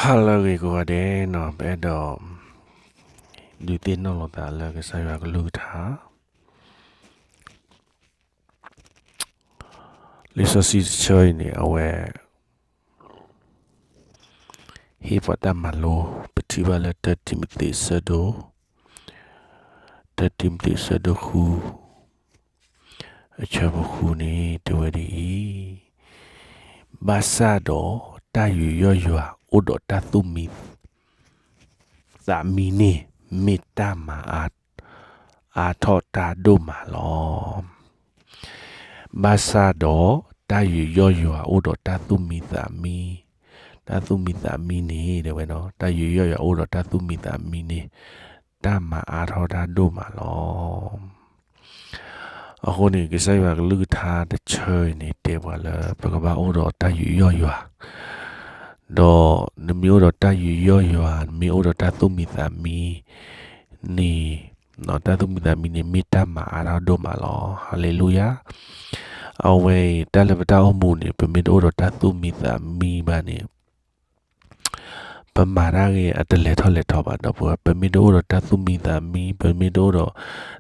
ဟါလၢအဂ့ၤကိးဂၤဒဲးနီၤ, ပအဲၣ်ဒိး ဒုးသ့ၣ်နီၣ်လိာ်သးလၢကစၢ်ယွၤကလုၢ်ကထါ လံာ်စီဆှံတဆၢအံၤန့ၣ် အဝဲ ဟ့ၣ်ပှၤတၢ်မၤလိ, ပထံၣ်ဘၣ်လၢတၢတံၤမသ့းဆၢဒိၣ်, တၢတံၤမသ့းဆၢဒိၣ်ဃု, အဆၢဖိဃုန့ၣ် တဲဝဲဒ်အံၤ, ဘၣ်ဆၣ်ဒီးတၢ်ယူးယီၣ်ယွၤအိၣ်ဒီးတၢ်သူၣ်မံသးမံန့ၣ် မ့ၢ်တၢ်မၤအါထီၣ်တၢ်ဒိၣ်မးလီၤ. ဘၣ်ဆၣ်ဒီးတၢ်ယူးယီၣ်ယွၤအိၣ်ဒီးတၢ်သူၣ်မံသးမံ, တၢ်သူၣ်မံသးမံန့ၣ် တဲဝဲနီၤ, တၢ်ယူးယီၣ်ယွၤအိၣ်ဒီးတၢ်သူၣ်မံသးမံန့ၣ် တၢ်မၤအါထီၣ်တၢ်ဒိၣ်မးလီၤ. အဃိန့ၣ် ကစၢ်ယွၤကလုၢ်ကထါတဆၢအံၤန့ၣ် တဲပှၤလၢပကဘၣ်အိၣ်ဒီးတၢ်ယူးယီၣ်ယွၤ, ဒီးနမ့ၢ်အိၣ်ဒီးတၢ်ယူးယီၣ်ယွၤ, နမ့ၢ်အိၣ်ဒီးတၢ်သူၣ်မံသးမံန့ၣ်, တၢ်သူၣ်မံသးမံန့ၣ် မ့ၢ်တၢ်မၤအါထီၣ်ဒိၣ်မးလီၤ. ဟါလ့လူယၤ. အဝဲအံၤ တၢ်လၢပတၢ်အိၣ်မူန့ၣ် ပမ့ၢ်တအိၣ်ဒီးတၢ်သူၣ်မံသးမံဘၣ်န့ၣ် ပမၤတၢ်ဂ့ၤအတလဲၤထီၣ်လဲၤထီဘၣ် ဒီပုၢ်ဝဲၢ်, ပမ့ၢ်တအိၣ်ဒီးတၢ်သူၣ်မံသးမံ, ပမ့ၢ်တအိၣ်ဒီး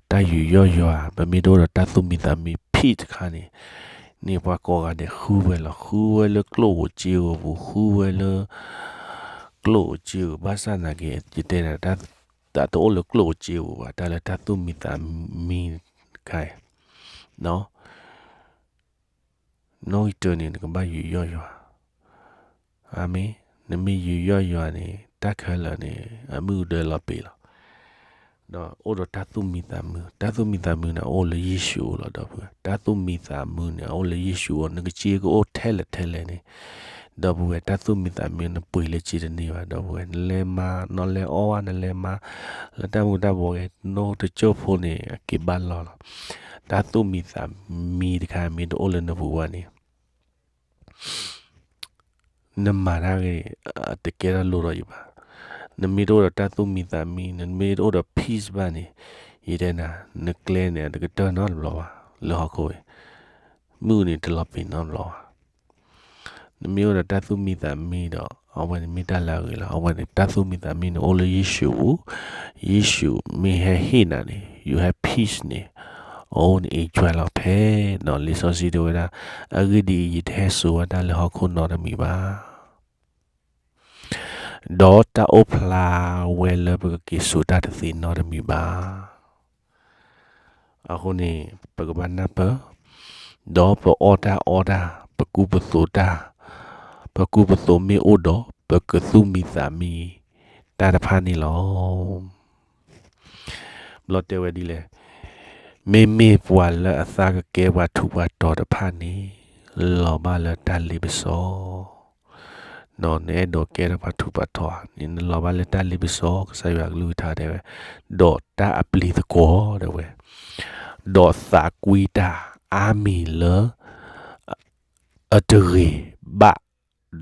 တၢ်ယူးယီၣ်ယွၤ, ပမ့ၢ်တအိၣ်ဒီးတၢ်သူၣ်မံသးမံ peace တခါန့ၣ်, န့ၣ်ပှၤကိးဂၤဒဲးဃုဝဲလီၤ, ဃုဝဲလၢကျိၣ်ဧိၤစ့ဧိၤပူၤ, ဃုဝဲလၢ ကျိၣ်ဧိၤစ့ဧိၤ, ဘၣ်ဆၣ်သနာ်က့ ယတဲနၤ တၢ်တအိၣ်လၢကျိၣ်ဧိၤစ့ဧိၤဘၣ်, တၢ်လၢတၢ်သူၣ်မံသးမံတခါအံၤ နီၣ်ဂံၢ်တၢန့ၣ် နကဘၣ်ယူးယီၣ်ယွၤ. အၤမ့ၣ်. နမ့ၢ်ယူးယီၣ်ယွၤန့ၣ် တၢ်ခဲလၢာ်န့ၣ် အမုၢ်အဒၢလီၤပံာ်လီၤ. ဒီးအိၣ်ဒီးတၢ်သူၣ်မံသးမံ, တၢ်သူၣ်မံသးမံန့ၣ် အအိၣ်လၢယ့ၣ်ၡူးအအိၣ်လီၤ ဒီပုၢ်ဝဲၢ်, တၢ်သူၣ်မံသးမံန့ၣ် အအိၣ်လၢယ့ၣ်ၡူးအအိၣ်, နကစ့ကအိၣ်ထဲလဲၣ်ထဲလဲၣ်န့ၣ်, ဒီပုၢ်ဝဲၢ် တၢ်သူၣ်မံသးမံနပှ့ၤလၢစ့တန့ၢ်ဘၣ် ဒီပုၢ်ဝဲၢ်, နလဲၤမၤ, နလဲၤမၤအီၣ်ဘၣ်, နလဲၤမၤ လၢတၢ်မူၤတၢ်ဘှီးဂ့ၤ, နိတစိၢ်ဖိန့ၣ် အက့ၤဘၣ်လီၢ်လီၤ. တၢ်သူၣ်မံသးမံတခါမ့ၢ်တအိၣ်လၢနပူၤဘၣ်န့ၣ် နမၤတၢ်ဂ့ၤ တကဲထီၣ်လိၣ်ထီၣ်အံၤဘၣ်. နမ့ၢ်တအိၣ်ဒီးတၢ်သူၣ်မံသးမံ, နမ့ၢ်တအိၣ်ဒီး peace ဘၣ်န့ၣ်, ယတဲနၤ, နကျဲန့ၣ် တကတၢၢ်နီတဘျီဘၣ်, လၢဟီၣ်ခိၣ်အံၤ, မုၢ်န့ၣ်တလီၤပံာ်နီတဘျီဘၣ်. နမ့ၢ်အိၣ်ဒီးတၢ်သူၣ်မံသးမံဒီး အဝဲန့ၣ်မ့ၢ်တၢ်လၢအဂ့ၤလီၤ. အဝဲန့ၣ် တၢ်သူၣ်မံသးမံန့ၣ်အိၣ်လၢယ့ၣ်ၡူးအပူၤ, ယ့ၣ်ၡူးမ့ၢ်ဟဲဟ့ၣ်နၤန့ၣ် ယဟဲ peace န့ၣ်, အအိၣ်န့ၣ် enjoy လီၤဖဲ, ဒီးလံာ်စီဆှံတဲဝဲဒၣ်, အဂ့ၢ်ဒ်အံၤ, ယတဟဲစိာ်ဝဲဒၣ်လၢဟီၣ်ခိၣ်နီတမံၤဘၣ် ဒီးတၢ်အိၣ်ဖျါဝဲလၢပကက့ၤစိာ်တၢ်တသ့နီတမံၤဘၣ်. အဃိန့ၣ် ပကဘၣ်နၢ်ပၢၢ်, ဒီးပအီၣ်တၢ်အီတၢ်, ပကူပသိးတၢ်, ပကူပသိးမ့ၢ်အိၣ်ဒီး ပကသူၣ်မံသးမံတၢ်တဖၣ်န့ၣ်လီၤ. ဘျီတဲဝဲဒ်လဲၣ်, မ့မ့ၢ်ပှၤလၢအသးကကဲပှၤထူးပှၤတီၤတဖၣ်န့ၣ် လီၤဘၣ်လၢတၢ်လ့ပစီ, နအဲၣ်ဒိးကဲထီၣ်ပှၤထူးပှၤတီၤန့ၣ် နလီၤဘၣ်လၢတၢ်လ့ပစီ, ကစၢ်ယွၤကလုၢ်ကထါတဲဝဲ, ဒီးတၢ်အပျံၤသကွီၤတဲဝဲ, ဒီးသးကွံတၢ်အါမံၤလၢ အတဂ့ၤဘၣ်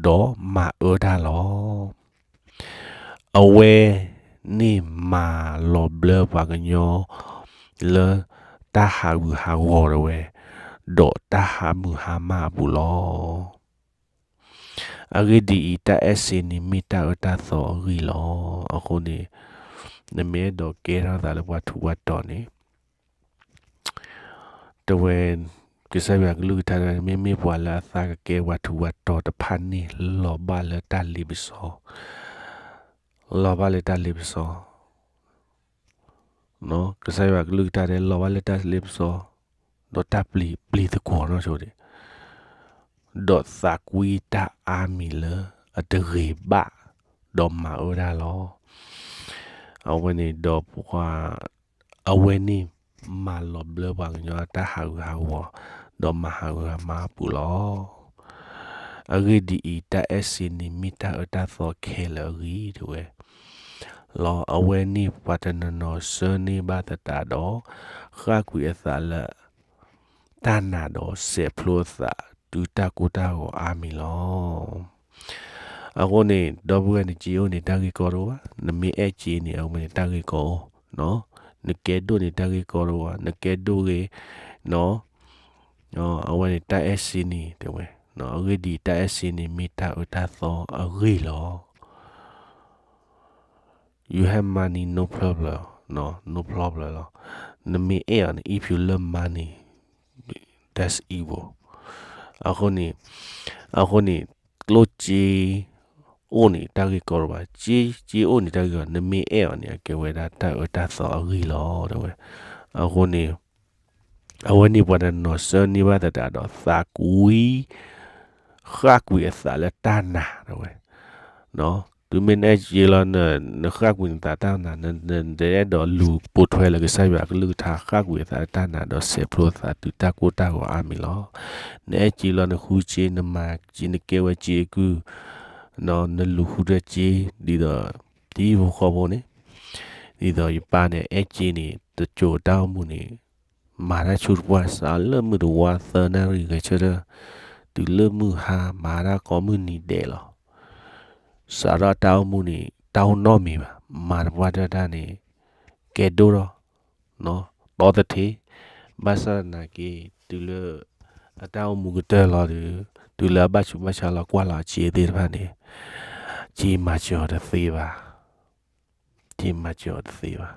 ဒီးမၤအၢတၢ်လီၤ. အဝဲန့ၣ်မၤလီၤဘျၢပှၤကညီလၢတၢ်ဟးဂူာ်ဟးဂီၤတဲဝဲ, ဒီးတၢ်ဟးမုၢ်ဟါမၢ်အပူၤလီၤ. အဂ့ၢ်ဒ်အံၤ, တၢ်အဲၣ်စ့န့ၣ်မ့ၢ်တၢ်အၢတၢ်သီအဂံၢ်လီၤ. အဃိန့ၣ် နမ့ၢ်အဲၣ်ဒိးကဲထီၣ်သးလၢပှၤထူးပှၤတီၤန့ၣ် တဲဝဲ, ကစၢ်ယွၤကလုၢ်ကထါတဲဝဲ, မ့မ့ၢ်ပှၤလၢအသးကကဲပှၤထူးပှၤတီၤတဖၣ်န့ၣ် လီၤဘၣ်လၢတၢ်လ့ပစီ, လီၤဘၣ်လၢတၢ်လ့ပစီ ကစၢ်ယွၤကလုၢ်ကထါတဲ လီၤဘၣ်လၢတၢ်လ့ပစီ, ဒီးတၢ်ပျံၤသကွီၤနီၢ်ဆိဒံး, ဒီးသးကွံတၢ်အါမံၤလၢအတဂ့ၤဘၣ်, ဒီးမၤအၢတၢ်လီၤ. အဝဲန့ၣ်ဒီးပှၤ, အဝဲန့ၣ်မၤလီၤဘျၢပှၤကညီတၢ်ဟးဂူာ်ဟးဂီၤ, ဒီးမၤဟးဂူာ်ဟးမၢ်အပူၤလီၤ. အဂ့ၢ်ဒ်အံၤ, တၢ်အဲၣ်စ့န့ၣ်မ့ၢ်တၢ်အၢတၢ်သီခဲလၢာ်အဂံၢ်တဲဝဲလီၤ. အဝဲန့ၣ်ပှၤတနီၤနီၤဆၢန့ၢ်ဘၣ်သတးဒီး ဃၣ်ကွံာ်အသးလၢ တၢ်နာ်ဒီး စဲးဖျိအသးတုၤတၢ်ကိၢ်တၢ်ဂီၤအါမံၤလီၤ. အဃိန့ၣ် ဒီပုၢ်ဝဲၢ် နစ့အိၣ်န့ၣ် တၢ်ဂ့ၢ်ကီတအိၣ်ဘၣ်, နမ့ၢ်အဲၣ်စ့န့ၣ် အဝဲန့ၣ်တၢ်ဂ့ၢ်ကီအိၣ်, နကဲဒိၣ်န့ၣ် တၢ်ဂ့ၢ်ကီတအိၣ်ဘၣ်, နကဲဒိၣ်ဂ့ၤ အဝဲန့ၣ်တၢ်အဲၣ်စ့န့ၣ်တဲဝဲ, အဂ့ၢ်ဒ်အံၤ, တၢ်အဲၣ်စ့န့ၣ်မ့ၢ်တၢ်အၢတၢ်သီအဂံၢ်လီၤ. you have money, no problem, no problem လီၤ. နမ့ၢ်အဲၣ်အီၤန့ၣ် if you love money, that's evil. အဃိန့ၣ်, အဃိန့ၣ် ကျိၣ်စ့အိၣ်န့ၣ် တၢ်ဂ့ၢ်ကီတဘၣ်, စ့, စ့အိၣ်န့ၣ် တၢ်ဂ့ၢ်ကီ, နမ့ၢ်အဲၣ်အီၤန့ၣ် အကဲဝဲဒၣ်တၢ်အၢတၢ်သီအဂ့ၢ်လီၤ တဲဝဲ. အဃိန့ၣ် အဝဲန့ၣ်ပှၤတနီၤဆၢန့ၢ်ဘၣ်သတးဒီး သးကွံ, ဃၣ်ကွံာ်အသးလၢတၢ်နာ် တဲဝဲ. တုၤမ့ၢ်နအဲၣ်စ့လီၤ နဃၣ်ကွံာ်နသးတၢ်နာ်, နတအဲၣ်ဒိးလူၤပိာ်ထွဲလၢကစၢ်ယွၤအကလုၢ်ကထါ, ဃၣ်ကွံာ်အသးလၢတၢ်နာ်ဒီးဆဲးဖျိအသးတုၤတၢ်ကိၢ်တၢ်ဂီၤအါမံၤလီၤ. နအဲၣ်စ့လီၤ နဃုစ့, နမၤစ့, နကဲဝဲစ့အကုၢ်, နလူၤဃုထၢစ့, ဒ်သိး ဒ်ဖိဃီဖိန့ၣ်, ဒ်သိးယပၢ်န့ၣ် အဲၣ်စ့န့ၣ် တစိၤတၢ်အိၣ်မူန့ၣ် မၤတၢ်ဆူၣ်တပှၢ်, စးလၢမုၢ်တဝါသၢနၣ်ရံၣ်ဂဲၤဆၢထၢၣ်, တုၤလၢမုၢ်ဟါ မၤတၢ်ကိးမုၢ်နံၤဒဲးလီၤ. စးထီၣ်တၢ်အိၣ်မူန့ၣ် တၢ်အိၣ်နီတမံၤဘၣ်, မၤတပှၢ်တၢၢ်တၢ်န့ၣ် ကဲဒိၣ်ထီၣ်, တီသထ့, ဘၣ်ဆၣ်သနာ်က့ တုၤလၢ အတၢ်အိၣ်မူကတၢၢ်လီၤဒီး, တုၤလၢအဘၣ်ဆူးဘၣ်ဆါလီၤ ကွၢ်လီၤအစ့သ့ၣ်တဖၣ်န့ၣ်, စ့မၤစၢၤအီၤတသ့ဘၣ်. စ့မၤစၢၤအီၤတသ့ဘၣ်.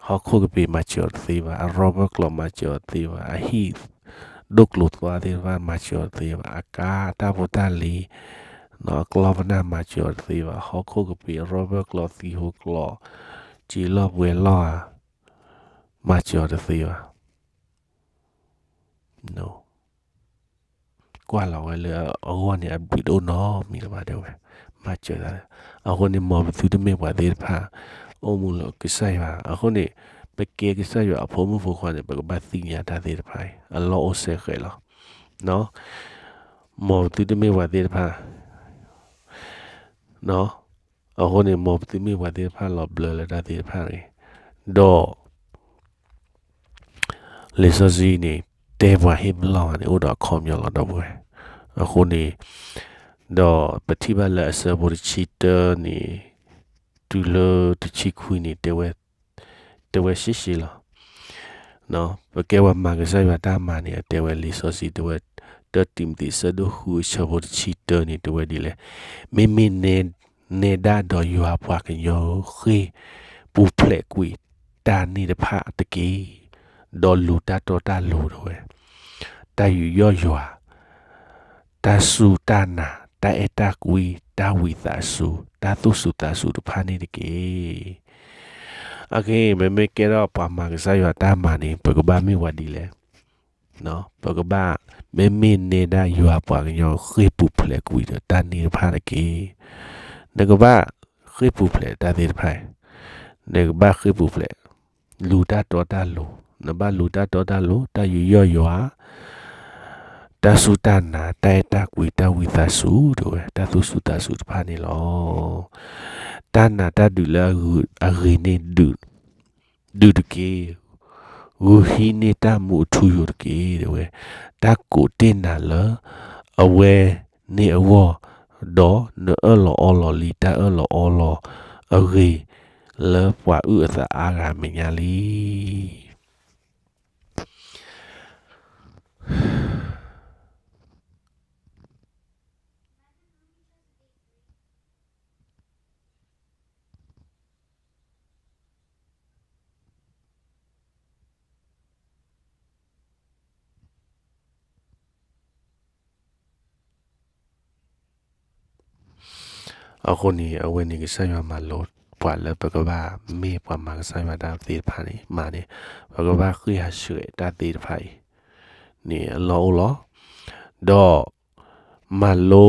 ဟီၣ်ခိၣ်ကပ့ၤမၤစၢၤအီၤတသ့ဘၣ်. အရီဘၢၣ်ကျိာ်မၤစၢၤအီၤတသ့ဘၣ်. အဟံၣ်ဒိၣ်ကျိၤသွါသ့ၣ်တဖၣ်မၤစၢၤအီၤတသ့ဘၣ်. အကါအတၢ်ဖိတၢ်လံၤ, အကျီၢ်ပနၢ်မၤစၢၤအီၤတသ့ဘၣ်. ဟီၣ်ခိၣ်ကပ့ၤ အရီဘၢၣ်ကျိာ် သံၣ်ဟူကျိာ်, စ့လီၢ်ပှဲၤလီၢ်ဧါ, မၤစၢၤအီၤတသ့ဘၣ်. ကွၢ်လီၤဝဲလၢအဂီၢ်န့ၣ် အဘျုးတအိၣ်နီတမံၤလၢၤဘၣ် တဲဝဲ. မၤစၢၤတၢ်, အဃိန့ၣ် မ်ပသုတမ့ၢ်ပှၤသ့ၣ်တဖၣ် အိၣ်မူလၢကစၢ်ယွၤ, အဃိန့ၣ် ပကဲကစၢ်ယွၤအဖိမုၣ်ဖိခွါန့ၣ် ပကဘၣ်သ့ၣ်ညါတၢ်သ့ၣ်တဖၣ်အံၤ အလီၢ်အိၣ်စဲဃဲးလီၤ. မ်ပသုတမ့ၢ်ပှၤသ့ၣ်တဖၣ် အဃိန့ၣ် မ်ပသုမ့ၢ်ပှၤသ့ၣ်တဖၣ်လီၤဘျၢလၢတၢ်သ့ၣ်တဖၣ်တဂ့ၤ. ဒီး လံာ်စီဆှံန့ၣ် တဲပှၤဟ့ၣ်ပလီၢ်ဂၤန့ၣ် အိၣ်ဒီးအခီပညီလီၤ ဒီပုၢ်ဝဲၢ်. အဃိန့ၣ် ဒီးပထံၣ်ဘၣ်လၢအဆၢဖိတဆံတၢန့ၣ် တုၤလၢတဆံခွံန့ၣ် တဲဝဲ, တဲဝဲရှဲရှဲလီၤ. ပကဲပှၤမၤကစၢ်ယွၤတၢ်မၤန့ၣ် အတဲဝဲလံာ်စီဆှံ တဲဝဲ တၢတံၤမသ့း ဆၢဒိၣ်ဃု အဆၢဖိတဆံတၢန့ၣ် တဲဝဲဒ်လဲၣ်, မ့မ့ၢ်နဲဒၣ်ဒီး ယွၤပှၤကညီဧၢ, ဃ့ၢ်ပူၤဖျဲးကွံာ်တၢ်န့ၣ်တဖၣ်တက့ၢ်. ဒီးလူၤတၢ်တီတၢ်လိၤ တဲဝဲ, တၢ်ယူးယီၣ်ယွၤ, တၢ်စူၢ်တၢ်နာ်, တၢ်အဲၣ်တၢ်ကွံ, တၢ်ဝံသးစူၤ, တၢ်သူၣ်စူၤသးစူၤတဖၣ်န့ၣ်တက့ၢ်. အခဲအံၤ ပမ့ၢ်ကဲထီၣ်ပှၤမၤကစၢ်ယွၤတၢ်မၤန့ၣ် ပကဘၣ်မ့ၢ်ပှၤဒ်လဲၣ်. ပကဘၣ် မ့မ့ၢ်နဲဒၣ်ယွၤပှၤကညီ ဃ့ၢ်ပူၤဖျဲးကွံာ်ဒီးတၢ်န့ၣ်တဖၣ်တက့ၢ်. နကဘၣ်ဃ့ၢ်ပူၤဖျဲးတၢ်သ့ၣ်တဖၣ်, နကဘၣ်ဃ့ၢ်ပူၤဖျဲး လူၤတၢ်တီတၢ်လိၤ, နဘၣ်လူၤတၢ်တီတၢ်လိၤ, တၢ်ယူးယီၣ်ယွၤ, တၢ်စူၢ်တၢ်နာ်, တၢ်အဲၣ်တၢ်ကွံ, တၢ်ဝံသးစူၤ တဲဝဲ, တၢ်သူၣ်စူၤသးစူၤတဖၣ်န့ၣ်လီၤ. တၢ်နာ်တၢ်ဒုးလၢအဂ့ၤန့ၣ် ဒုးတက့ၢ်. ဂုာ်ဟံးန့ၢ်တၢ်မူအထူအယိာ်တက့ၢ် တဲဝဲ. တၢ်ကိးတ့ၢ်နၤလၢအဝဲန့ၣ်အဂီၢ်, ဒီးနအၢၣ်လီၤအီလီၤလံတၢ်အၢၣ်လီၤအီလီၤအဂ့ၢ် လၢပှၤအုၣ်အသးအါဂၤအမဲာ်ညါလံ. အဃိန့ၣ် အဝဲန့ၣ် ကစၢ်ယွၤမၤလိပှၤလၢပကဘၣ်မ့ၢ်ပှၤမၤကစၢ်ယွၤတၢ်သ့ၣ်တဖၣ်န့ၣ် မၤန့ၣ် ပကဘၣ်ဃ့ၢ်ဟးဆှဲးတၢ်သ့ၣ်တဖၣ်အံၤန့ၣ် အလီၢ်အိၣ်လီၤ. ဒီးမၤလိ,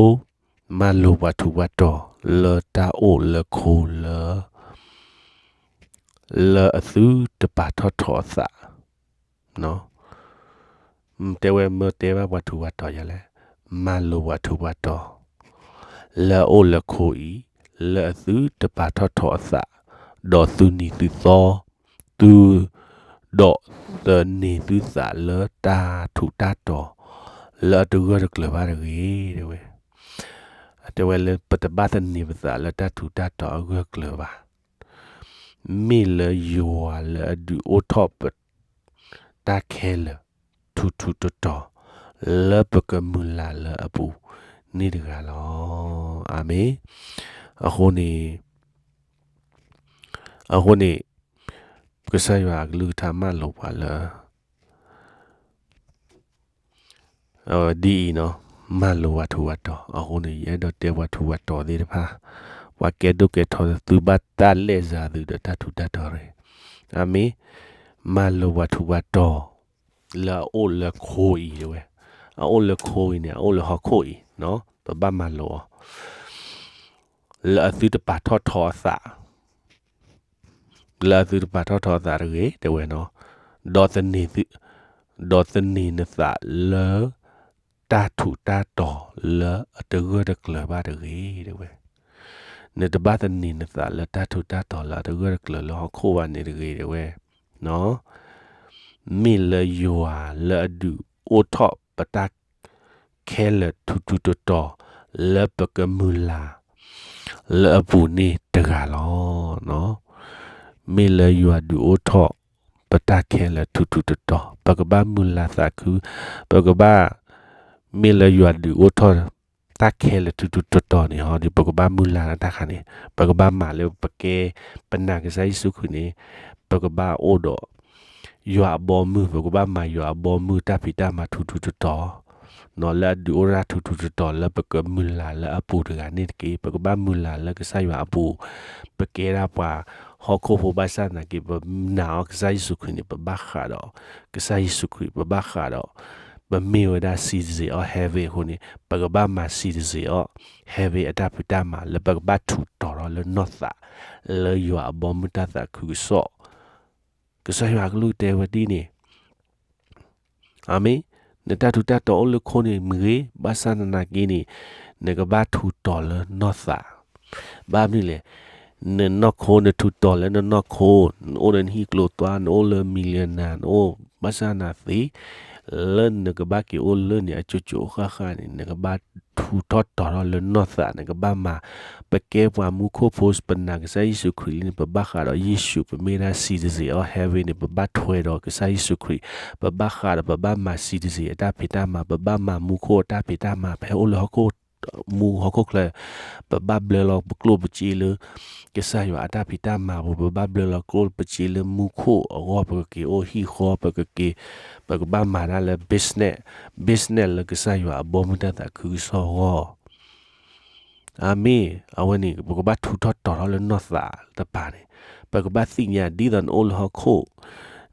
မၤလိပှၤထူးပှၤတီၤလၢတၢ်အိၣ်လၢခိလၢ လၢအသုတပာ်ထီၣ်ထီအသး တဲဝဲမ့ၢ်တဲဘၣ်ပှၤထူးပှၤတီၤယၤလဲၣ်, မၤလိပှၤထူးပှၤတီၤ လၢအအိၣ်လၢခိအံၤ လၢအသုတပာ်ထီၣ်ထီအသး, ဒီးသုနံၤသုသီ, သု, ဒီးသန့ၤသုသးလၢတၢ်ထူးတၢ်တီၤ လၢအတဂၢၢ်တကျၢၤဘၣ်တဂ့ၤ တဲဝဲ. တဲဝဲလၢပတဘၣ်သန့ၤပသးလၢတၢ်ထူးတၢ်တီၤအဂၢၢ်ကျၢၤဘၣ်. မ့ၢ်လၢယွၤလၢအဒုးအိၣ်ထီၣ်ပတၢ်ခဲလၢာ် ထူးထူးတီၤတီၤ လၢပကမုၢ်လၢ်လၢအပူၤန့ၣ်တဂၤလီၤ. အၤမ့ၣ်. အဃိန့ၣ် အဃိန့ၣ် ကစၢ်ယွၤအကလုၢ်ကထါမၢလိာ်ပှၤလၢ ဒ်အံၤနီၤ, မၢလိာ်ပှၤထူးပှၤတီၤ, အဃိန့ၣ် ယအဲၣ်ဒိးတဲပှၤထူးပှၤတီၤသ့ၣ်တဖၣ်, ပှၤကဲဒိၣ်ကဲထီသုဘၣ်တၢ်လဲၤစးသုဒီးတၢ်ထူးတၢ်တီၤတဂ့ၤ. အၤမ့ၣ်, မၢလိာ်ပှၤထူးပှၤတီၤ လၢအအိၣ်လၢခိအံၤတဲဝဲ, အအိၣ်လၢခိအံၤန့ၣ် အအိၣ်လၢဟီၣ်ခိၣ်အံၤ, ပဘၣ်မၢလိာ်အီၤ လၢအသုတပာ်ထီၣ်ထီအသး လၢအသုတပာ်ထီၣ်ထီအသးတဂ့ၤ တဲဝဲနီၤ, ဒီးသန့ၤသု, ဒီးသန့ၤနသးလၢ တၢ်ထူးတၢ်တီၤလၢအတဂၢၢ်တကျၢၤဘၣ်တဂ့ၤ တဲဝဲ, နတဘၣ်သန့ၤနသးလၢတၢ်ထူးတၢ်တီၤလၢအတဂၢၢ်တကျၢၤလၢဟီၣ်ခိၣ်ဘၣ်န့ၣ်တဂ့ၤ တဲဝဲ, မ့ၢ်လၢယွၤလၢအဒုးအိၣ်ထီၣ်ပတၢ် ခဲလၢာ်ထူးထူးတီၤတီၤ လၢပကမုၢ်လၢ် လၢအပူၤန့ၣ်တဂၤလီၤ. မ့ၢ်လၢယွၤဒုးအိၣ်ထီၣ် ပတၢ်ခဲလၢာ်ထူးထူးတီၤတီၤ ပကဘၣ်မုၢ်လၢ်သးခု, ပကဘၣ်, မ့ၢ်လၢယွၤဒုးအိၣ်ထီၣ် တၢ်ခဲလၢာ်ထူးထူးတီၤတီၤန့ၣ်ဟီဒီး ပကဘၣ်မုၢ်လၢ်လၢတၢ်ခါန့ၣ် ပကဘၣ်မၤလၢပကဲ ပနာ်ကစၢ်ယ့ၣ်ၡူးခရံာ်န့ၣ် ပကဘၣ်အိၣ်ဒီး ယွၤအဘီမုၢ်, ပကဘၣ်မၤယွၤအဘီမုၢ်တၢ်ဖံးတၢ်မၤထူးထူးတီၤတီၤ, လၢအဒုးအိၣ်တၢ်ထူးထူးတီၤတီၤ လၢပကမုၢ်လၢ်လၢအပူၤတဂၤန့ၣ်တက့ၢ်. ပကဘၣ်မုၢ်လၢ်လၢကစၢ်ယွၤအပူၤ, ပကဲဒၣ်ပှၤဟီၣ်ခိၣ်ဖိဘၣ်ဆၣ်သနာ်က့ ပနာ်အီၤကစၢ်ယ့ၣ်ၡူးခရံာ်န့ၣ် ပဘၣ်ဃးဒီး ကစၢ်ယ့ၣ်ၡူးခရံာ်, ပဘၣ်ဃးဒီး ပမ့ၢ်ဝဲဒၣ် citizen of heaven အဃိန့ၣ် ပကဘၣ်မၤ citizen of heaven အတၢ်ဖံးတၢ်မၤ လၢပကဘၣ်ထူးတီၤထီၣ်လၢနီၢ်သး လၢယွၤအဘီမုၢ်တၢ်သးခုကစီၣ် ကစၢ်ယွၤအကလုၢ်တဲဝဲဒ်န့ၣ်, အၤမ့ၣ်, နတၢ်ထူးတၢ်တီၤအိၣ်လၢခိန့ၣ်မ့ၢ်ဂ့ၤ, ဘၣ်ဆၣ်သနာ်က့န့ၣ် နကဘၣ်ထူးတီၤလၢနီၢ်သး, ဘၣ်မနုၤလဲၣ်, နနီၢ်ခိ နထူးတီၤလၢနနီၢ်ခိ, နအိၣ်လၢနဟံၣ်ကျိၤသွါ, နအိၣ်လၢ millionaire, နအိၣ်ဘၣ်ဆၣ်သနာ်က့ လၢနကဘၣ်က့ၤအိၣ်လၢန့ၣ် အကၠိကၠိဃၣ်ဃၣ်န့ၣ် နကဘၣ်ထူးထီၣ်တီၤထီၣ်လၢနီၢ်သး, နကဘၣ်မၤ, ပကဲပှၤမူခိၣ်ဖိ ပနာ်ကစၢ်ယ့ၣ်ၡူးခရံာ်လံန့ၣ် ပဘၣ်ဃးဒီးယ့ၣ်ၡူး, ပမ့ၢ်ဒၣ် citizen of heaven န့ၣ် ပဘၣ်ထွဲဒီးကစၢ်ယ့ၣ်ၡူးခရံာ်, ပဘၣ်ဃးဒီး ပဘၣ်မၤ citizen အတၢ်ဖံးတၢ်မၤ, ပဘၣ်မၤမူခိၣ်အတၢ်ဖံးတၢ်မၤ, ဖဲအိၣ်လၢဟီၣ်ခိၣ် မူဟီၣ်ခိၣ်ချၢ, ပဘၣ်ဘျၢလီၤပကျိၣ်ပစ့လၢ ကစၢ်ယွၤအတၢ်ဖံးတၢ်မၤပူၤ, ပဘၣ်ဘျၢလီၤကျိၣ်ပစ့လၢမူခိၣ်အဂီၢ်, ပကက့ၤအိၣ်ဟံၣ်ဃီ, ပကက့ၤ, ပကဘၣ်မၤတၢ်လၢ business, business လၢကစၢ်ယွၤအဘီမုၢ်တၢ်သးခုကစီၣ်အဂီၢ် အၤမ့ၣ်, အဝဲန့ၣ် ပကဘၣ်ထူးထီၣ်တီၤထီၣ်လၢနီၢ်သးတပၤန့ၣ်, ပကဘၣ်သ့ၣ်ညါဒ်သိးနအိၣ်လၢဟီၣ်ခိၣ်,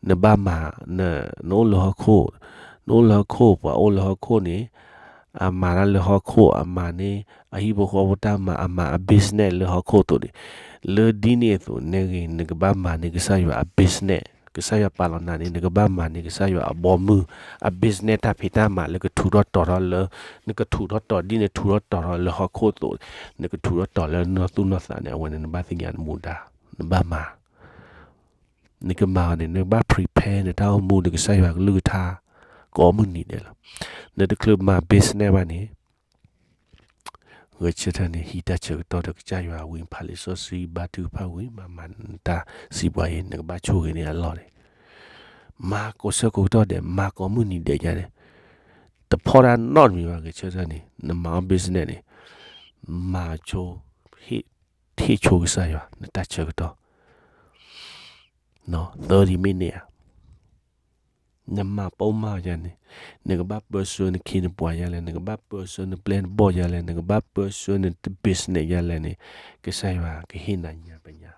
နဘၣ်မၤ, နအိၣ်လၢဟီၣ်ခိၣ်, နအိၣ်လၢဟီၣ်ခိၣ်, ပှၤအိၣ်လၢဟီၣ်ခိၣ်န့ၣ်, အမၤတၢ်လၢဟီၣ်ခိၣ်, အမၤန့ၢ် အဟံၣ်ဖိဃီဖိတၢ်မၤ, အမၤအ business လၢဟီၣ်ခိၣ်အသိးန့ၣ်, လၢဒ်န့ၣ်အသိးန့ၣ်ဂ့ၤ နကဘၣ်မၤန့ၢ်ကစၢ်ယွၤအ business, ကစၢ်ယွၤပာ်လီၤနၤန့ၣ် နကဘၣ်မၤန့ၢ်ကစၢ်ယွၤအဘီမုၢ်, အ business တၢ်ဖံးတၢ်မၤလၢကထူးထီၣ်တီၤထီၣ်လၢ, နကထူးထီၣ်တီၤဒ်နထူးထီၣ်တီၤထီၣ်လၢဟီၣ်ခိၣ်အသိး, နကထူးထီၣ်တီၤလၢနီၢ်သူၣ်နီၢ်သးန့ၣ် အဝဲန့ၣ် နဘၣ်သ့ၣ်ညါနမူဒါ, နဘၣ်မၤ နကမၤအီၤန့ၣ် နကဘၣ် prepare နတၢ်အိၣ်မူဒီးကစၢ်ယွၤကလုၢ်ကထါ ကိးမုၢ်နံၤဒဲးလီၤ. နတချုးမၤ business ဘၣ်န့ၣ်, ဂဲၤဆၢထၢၣ်န့ၣ် ဟံးတၢ်ဆၢကတီၢ်ဒီးကစၢ်ယွၤဝံၤ ဖးလံာ်စီဆှံ ဘါထုကဖၣ်ဝံၤ မၤမၤနတၢ်စံးပှၤအံၤ နကဘၣ်ဆိၣ်ဂ့ၤန့ၢ်အလီၢ်န့ၣ်, မၤကိးဆၢကိးကတီၢ်ဒဲး မၤကိးမုၢ်နံၤဒဲးညါန့ၣ်, တဖီၣ်တၢ်နီတမံၤဘၣ်. ဂဲၤဆၢထၢၣ်န့ၣ် နမၤအီၤ business န့ၣ်, မၤဆိ ဟ့ၣ်ဆိကစၢ်ယွၤ နတၢ်ဆၢကတီၢ် သၢၣ်ဒံးမ့ၢ်န့ၣ်ဧါ, နမၤပိာ်မၢ်ယၤန့ၣ်, နကဘၣ်ပၢဆှၢနခ့နပှၤယၤလဲၣ်, နကဘၣ်ပၢဆှၢနပျဲၢ်နဘီၣ်ယၤလဲၣ်, နကဘၣ်ပၢဆှၢန business ယၤလဲၣ်န့ၣ်, ကစၢ်ယွၤကဟ့ၣ်နၤညါပညါ.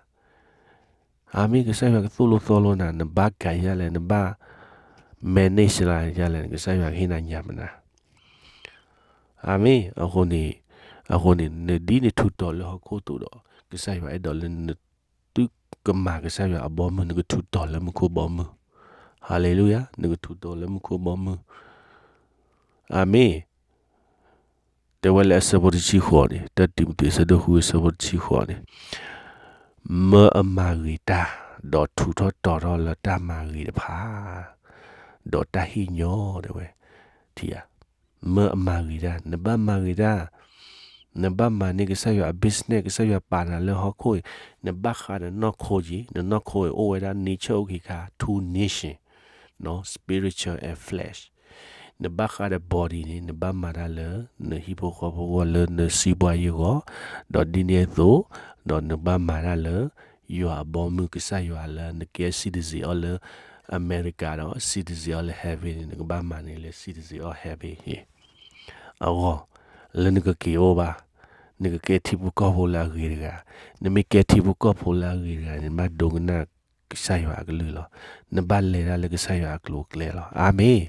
အၤမ့ၣ်, ကစၢ်ယွၤကသိၣ်လိသီလိနၤ, နဘၣ်ကၤယၤလဲၣ်, နဘၣ် manage လၢယၤလဲၣ်န့ၣ် ကစၢ်ယွၤကဟ့ၣ်နၤညါပနၤ. အၤမ့ၣ်, အဃိန့ၣ်, အဃိန့ၣ် နဒ်နထူးတီၤလၢဟီၣ်ခိၣ်အသိးဒီး ကစၢ်ယွၤအဲၣ်ဒိးလၢန သုကမၤကစၢ်ယွၤအဘီမုၢ်, နကထူးတီၤလၢမူခိၣ်ဘီမုၢ်. ဟါလ့လူယၤ, နကထူးတီၤလၢမူခိၣ်ဘီမုၢ်. အၤမ့ၣ်. တဲဝဲလၢအဆၢဖိတဆံဃိးန့ၣ်, တၢတံၤမသ့း အဆၢဒိၣ်ဃု အဆၢဖိတဆံဃိးန့ၣ်, မၢအမၤဂ့ၤတၢ်, ဒီးထူးထီၣ်တီၤထီၣ်လၢတၢ်မၤဂ့ၤတဖၣ်, ဒီးတၢ်ဟ့ၣ်ညီ, တဲဝဲ, ထံဧါ. မၢအမၤဂ့ၤတၢ်, နဘၣ်မၤဂ့ၤတၢ်, နဘၣ်မၤန့ၢ်ကစၢ်ယွၤအ business, ကစၢ်ယွၤပာ်နၤလၢဟီၣ်ခိၣ်အံၤ, နဘၣ်ဃးဒီးနီၢ်ခိက့ၤ, နနီၢ်ခိအံၤအိၣ်ဝဲဒၣ် nature အိၣ်က့ၤခါ two nature, spiritual and flesh. နဘၣ်ဃးဒီး body န့ၣ် နဘၣ်မၤတၢ်လၢ နဟံၣ်ဖိဃီဖိအဂီၢ်, လၢနစံးဘှါယံၤအဂီၢ်, ဒီးဒ်န့ၣ်အသိး, ဒီးနဘၣ်မၤတၢ်လၢ ယွၤအဘီမုၢ်ကစၢ်ယွၤလၢနကဲ citizen အီၤလၢ America ဒီး citizen အီၤလၢ heaven န့ၣ် နကဘၣ်မၤန့ၣ်လၢ citizen of heaven အဂီၢ်, လၢနကက့ၤအိၣ်ဘၣ်, နကကဲထံဖိကီၢ်ဖိလၢအဂ့ၤတဂၤ, နမ့ၢ်ကဲထံဖိကီၢ်ဖိလၢအဂ့ၤတဂၤန့ၣ် နဘၣ်ဒိကနၣ်ကစၢ်ယွၤအကလုၢ်လီၤ. နဘၣ်လဲၤတၢ်လၢကစၢ်ယွၤအကျိၤအကျဲလီၤ. အၤမ့ၣ်.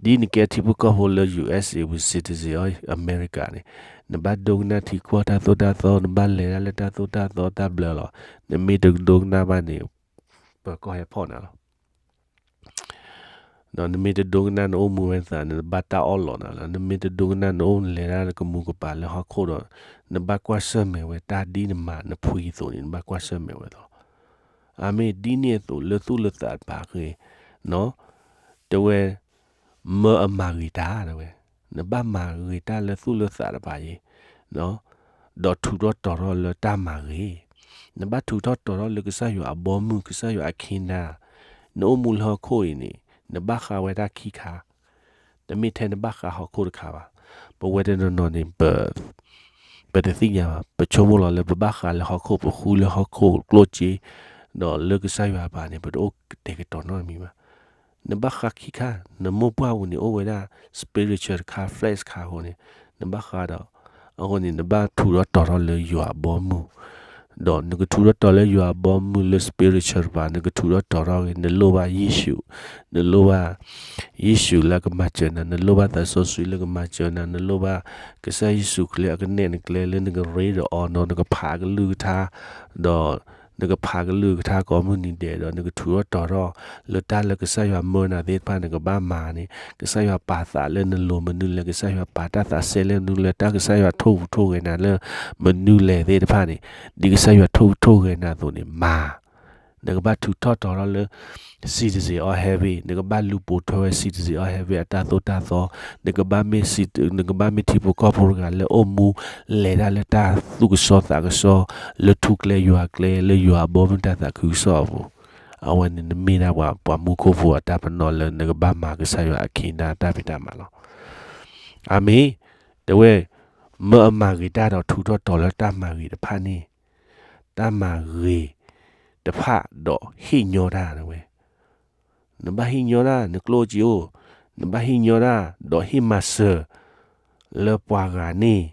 ဒ်နကဲထံဖိကီၢ်ဖိလၢ ယူၢ်အ့ၣ်စ့ၣ် ဝံၤ citizen of America န့ၣ်, နဘၣ်ဒိကနၣ်ထံကီၢ်တၢ်သိၣ်တၢ်သီ, နဘၣ်လဲၤတၢ်လၢတၢ်သိၣ်တၢ်သီတၢ်ဘျၢလီၤ. နမ့ၢ်တဒိကနၣ်ဘၣ်န့ၣ်, ပၢၤကီၢ်ဟဲဖီၣ်နၤလီၤ. ဒီးနမ့ၢ်တဒိကနၣ်နအိၣ်မူဝဲသးန့ၣ် နဘၣ်တၢ်အီၣ်လီၤနၤလီၤ. နမ့ၢ်တဒိကနၣ်နအိၣ်လဲၤတၢ်ကမူးကပၤလၢဟီၣ်ခိၣ်ဒီး, နဘၣ်ကွၢ်ဆၢၣ်မဲာ်ဝဲတၢ်ဒ်နမၤနဖှံအသိးန့ၣ် နဘၣ်ကွၢ်ဆၢၣ်မဲာ်ဝဲလီၤ. အၤမ့ၣ်. ဒ်န့ၣ်အသိးလၢသူၣ်လၢသးတဖၣ်အဂ့ၢ်, တဲဝဲ, မၢအမၤဂ့ၤတၢ်တဲဝဲ, နဘၣ်မၤဂ့ၤတၢ်လၢသူၣ်လၢသးတဖၣ်အံၤ, ဒီးထူးထီၣ်တီၤထီၣ်လၢတၢ်မၤဂ့ၤ, နဘၣ်ထူးထီၣ်တီၤထီၣ်လၢကစၢ်ယွၤအဘီမုၢ် ကစၢ်ယွၤအခံနၤ, နအိၣ်မူလၢဟီၣ်ခိၣ်အံၤန့ၣ် နဘၣ်ဃးဝဲဒၣ်ခံခါ တမ့ၢ်ထဲနဘၣ်ဃးဟီၣ်ခိၣ်တခါဘၣ်. ပဝဲတနီၤနီၤန့ၣ် ပတသ့ၣ်ညါဘၣ်. ပဆိကမိၣ်လီၤလၢပဘၣ်ဃးလၢဟီၣ်ခိၣ် ပဃုလၢဟီၣ်ခိၣ်ကျိၣ်စ့, ဒီးလၢကစၢ်ယွၤအပၤန့ၣ် ပတအိၣ်ကတဲာ်ကတီၤနီတမံၤဘၣ်. နဘၣ်ဃးခံခါ, နမိၢ်ပှၢ်ပူၤန့ၣ် အိၣ်ဝဲဒၣ် spiritual တခါ flesh တခါအဃိန့ၣ်, နဘၣ်ဃးဒီး, အဃိန့ၣ် နဘၣ်ထူးထီၣ်တီၤထီၣ်လၢယွၤအဘီမုၢ် ဒီးနကထူးထီၣ်တီၤလၢယွၤအဘီမုၢ်လၢ spiritual တဖၣ် နကထူးထီၣ်တီၤထီၣ်ဂ့ၤ, နလိၣ်ဘၣ်ယ့ၣ်ၡူး, နလိၣ်ဘၣ်ယ့ၣ်ၡူးလၢကမၤစၢၤနၤ, နလိၣ်ဘၣ်သးစီဆှံလၢကမၤစၢၤနၤ, နလိၣ်ဘၣ်ကစၢ်ယ့ၣ်ၡူးခရံာ်အကနဲၣ်နကျဲလၢနကရ့ဒီးအီၤနီၤ, နကဖးကလုၢ်ကထါ, ဒီးနကဖးကလုၢ်ကထါကိးမုၢ်နံၤဒဲးဒီး နကထူးထီၣ်တီၤထီၣ်လၢတၢ်လၢကစၢ်ယွၤမၢနၤသ့ၣ်တဖၣ် နကဘၣ်မၤန့ၣ်, ကစၢ်ယွၤပာ်သးလၢနလိၤမနုၤလဲၣ်, ကစၢ်ယွၤပာ်တၢ်သးစဲလၢမနုၤလဲၣ်, တၢ်ကစၢ်ယွၤထိၣ်ဟူးထိၣ်ဂဲၤနၤလၢမနုၤလဲၣ်သ့ၣ်တဖၣ်န့ၣ်, ဒ်ကစၢ်ယွၤထိၣ်ဟူးထိၣ်ဂဲၤနၤအသိးန့ၣ် မၤ နကဘၣ်ထူးထီၣ်တီၤထီၣ်လၢ citizen of heaven, နကဘၣ်လူၤပိာ်ထွဲဝဲ citizen of heaven အတၢ်သိၣ်တၢ်သီ, နကဘၣ်မ့ၢ် cit-, နကဘၣ်မ့ၢ်ထံဖိကီၢ်ဖိတဂၤလၢအိၣ်မူ လဲၤတၢ်လၢတၢ်သူၣ်ကစီသးကစီ, လၢထူကျဲယွၤကျဲ လၢယွၤအဘီမုၢ်တၢ်သးခုကစီၢ်အပူၤ, အဝဲန့ၣ်နမ့ၢ်ဒၣ်ပှၤ ပှၤမူခိၣ်ဖိအတၢ်ပနီၣ်လၢနကဘၣ်မၤကစၢ်ယွၤအခံနၤတၢ်ဖံးတၢ်မၤလီၤ. အၤမ့ၣ်. တဲဝဲ, မၢအမၤဂ့ၤတၢ်ဒီးထူးထီၣ်တီၤလၢတၢ်မၤဂ့ၤတဖၣ်န့ၣ်, တၢ်မၤဂ့ၤတဖၣ်ဒီးဟ့ၣ်ညီတၢ်တဲဝဲ, နဘၣ်ဟ့ၣ်ညီတၢ် နကျိၣ်စ့အိၣ်, နဘၣ်ဟ့ၣ်ညီတၢ် ဒီးဟ့ၣ်မၤစၢၤလၢပှၤဂၤန့ၣ်